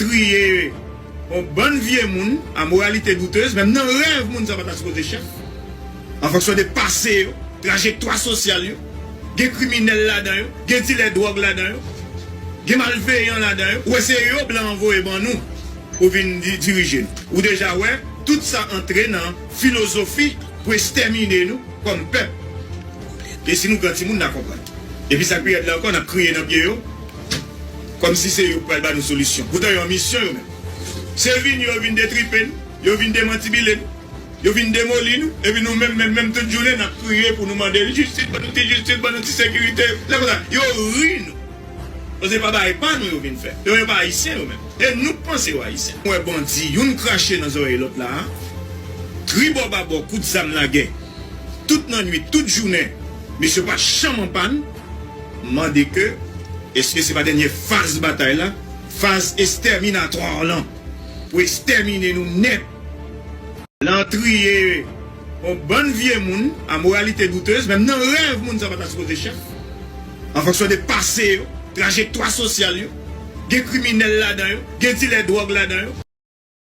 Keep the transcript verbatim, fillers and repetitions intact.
triye yon bann vye moun a moralite doutez, menm nan rèv moun sa pa ta sipoze chèf. An fonksyon de pase yo, trajektwa sosyal yo, gen kriminèl ladan yo, gen dilè dwòg ladan yo, gen malveyan ladan yo. Ou wè se yo blan an voye ban nou pou vin di- dirije nou. Ou deja wè tout sa antre nan filozofi pou estèmine nou kòm pèp. E si nou gran timoun n a konprann. Epi sa k pi rèd la ankò, n ap kriye nan pye yo kòmsi se yo k pral ba nou solisyon. Poutan yo an misyon yo menm. Se vin yo vin detripe n, yo vin demantibile n, yo vin demoli nou, epi nou menm, menm, menm tout jounen n ap kriye pou nou mande jistis, ban nou ti jistis, ban nou ti sekirite. Lè konsa, yo ri nou. Paske se pa bagay pa nou yo vin fè. Yo, yo pa ayisyen yo menm. E nou k panse yo ayisyen. Mwen wè bandi, youn krache nan zòrèy lòt la a. Tribò babò, kout zam lagè. Tout nan nwit, tout jounen. Mesye pa janm an pàn. Mande ke, èske se pa dènye faz batay la? Faz estèminatwa lan. Pou estèmine nou nèt. Lan triye yon bann vye moun a moralite doutez, menm nan rèv moun sa pa ta sipoze chèf. An fonksyon de pase yo, trajektwa sosyal yo, gen kriminèl ladan yo, gen dilè dwòg ladan yo.